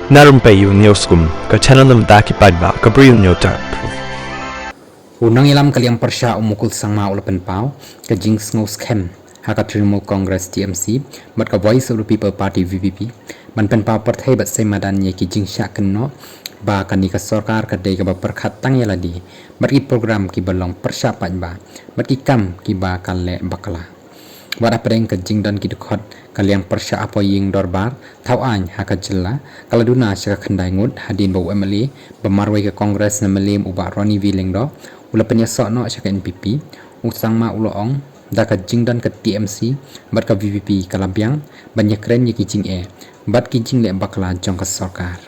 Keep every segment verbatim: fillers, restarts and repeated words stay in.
Na rympei u Newsroom, ka channel na bynta ki paidbah ka Bri u Hynñiewtrep. U nongïalam ka liang pyrshah u Mukul Sangma u la pynpaw ka jingsngew skhem ha ka Trinamool Congress, T M C, bad ka Voice of the People Party, V P P, ban pynpaw pyrthei bad sei madan ïa ki jingshah kynnoh ba kane ka sorkar ka dei kaba pyrkhat tang ïa lade bad ki program kiba long pyrshah paidbah bad ki kam kiba ka leh bakla. Wat hapdeng ka jingdon ki dkhot ka liang pyrshah hapoh ïing dorbar thaw aiñ ha ka jylla, ka la duna sha ka khyndai ngut hadien ba u M L A ba marwei ka Congress na Mylliem, u Bah Ronnie V Lyngdoh, u la pynïasoh noh sha ka N P P. U Sangma u la ong, da ka jingdon ka T M C bad ka V P P, ka la biang ban ïakren ïa ki jingeh bad ki jingleh bakla jong ka sorkar.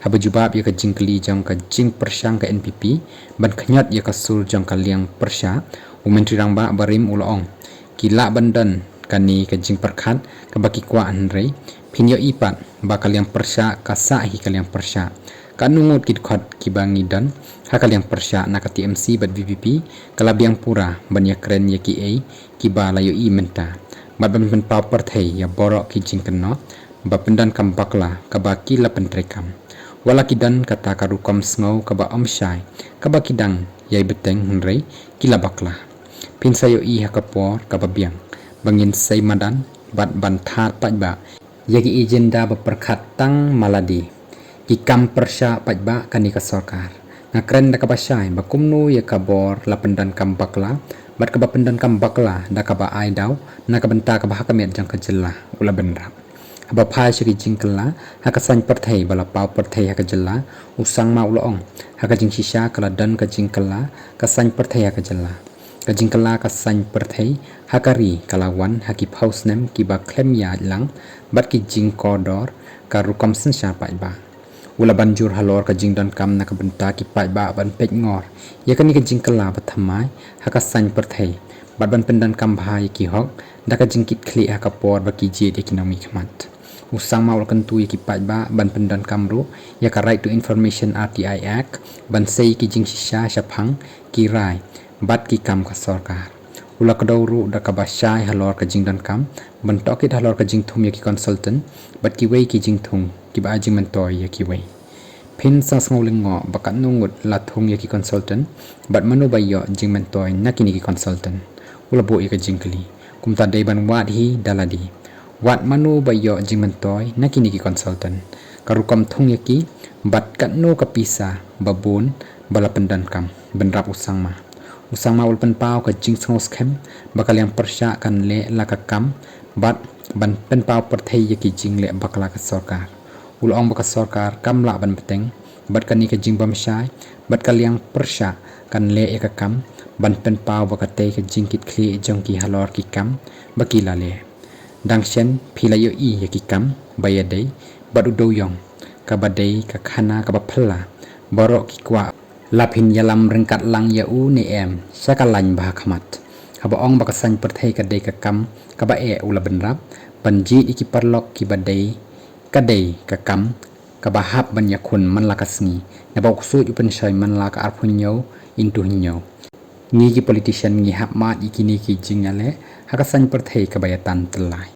Haba jubab ïa ka jingkylli jong ka jingpyrshang ka N P P ban khñiot ïa ka sur jong ka liang pyrshah, u Myntri Rangbah barim u la ong, ki lah ban don kane ka jingpyrkhat kaba ki kwah, hynrei phin ïohi pat ba ka liang pyrshah ka sah hi ka liang pyrshah. Katno ngut ki dkhot kiba ngi don ha ka liang pyrshah na ka T M C bad V P P, ka la biang pura ban ïakren ïa kiei kiba la ïohi mynta bad ban pynpaw pyrthei ïa baroh ki jingkynnoh ba pyndonkam bakla kaba ki la pyntreikam. Wat la ki don kata ka rukom sngew kaba ym shai kaba ki dang ïai bteng, hynrei ki la bakla. Phin sa ïohi ha ka por kaba biang ba ngin sei madan bad ban thad paidbah ïa ki agenda ba pyrkhat tang ma lade. Ki kam pyrshah paidbah kane ka sorkar. Nga kren da kaba shai ba kumno ïa ka bor la pyndonkam bakla bad kaba pyndonkam bakla da kaba ai daw na ka bynta kaba ha ka miat jong ka jylla, u la bynrap. Haba phai sha ki jingkylla ha ka saiñ pyrthei ba la paw pyrthei ha ka jylla, u Sangma u la ong, ha ka jingshisha ka la don ka jingkylla ka saiñ pyrthei ha ka jylla. Ka jingkylla ka saiñ pyrthei ha ka ri ka la wan ha ki phew snem kiba khlem ïaid lang bad ki jingkordor ka rukom synshar paidbah. U la ban jur halor ka jingdonkam na ka bynta ki paidbah ban peit ngor ïa kane ka jingkylla ba thymmai ha ka saiñ pyrthei bad ban pyndonkam bha ïa ki hok da ka jingkitkhlieh ha ka por ba ki jied ïa ki nongmihkhmat. U Sangma u la kyntu ïa ki paidbah ban pyndonkam ruh ïa ka Right to Information, R T I Act, ban sei ïa ki jingshisha shaphang ki rai bad ki kam ka sorkar. U la kdew ruh da kaba shai halor ka jingdonkam ban tohkit halor ka jingthung ïa ki consultant bad kiwei ki jingthung kiba ai jingmyntoi ïa kiwei. Phin sa sngew lyngngoh ba katno ngut la thung ïa ki consultant bad mano ba ïoh jingmyntoi na kine ki consultant. U la buh ïa ka jingkylli, kumta dei ban wad hi da lade, wat mano ba ïoh jingmyntoi na kine ki consultant, ka rukom thung ïa ki bad katno ka pisa ba bun ba la pyndonkam, bynrap u Sangma. U Sangma u la pynpaw ka jingsngew skhem ba ka liang pyrshah kan leh la ka kam bad ban pynpaw pyrthei ïa ki jingleh bakla ka sorkar. U la ong ba ka sorkar kam lah ban bteng bad kane ka jingbymshai bad ka liang pyrshah kan leh ïa ka kam ban pynpaw ba katei ka jingkitkhlieh jong ki halor ki kam ba ki la leh. Dang shen phi la ïohi ïa ki kam ba ïadei bad u dewïong kaba dei ka khana kaba phylla, baroh ki kwah la phin ïalam ryngkat lang ïa u ne em sha ka lain ba ha khmat. Haba ong ba ka saiñ pyrthei ka dei ka kam kaba eh, u la bynrap ban jied ïa ki paralok kiba dei, ka dei ka kam kaba hap ban ïakhun man la ka sngi, naba u ksuid u pynshoi man la ka arphew hynñiew into hynñiew. Ngi ki politician ngi hap mad ïa kine ki jingïaleh ha ka saiñ pyrthei kaba ïa tan tyllai.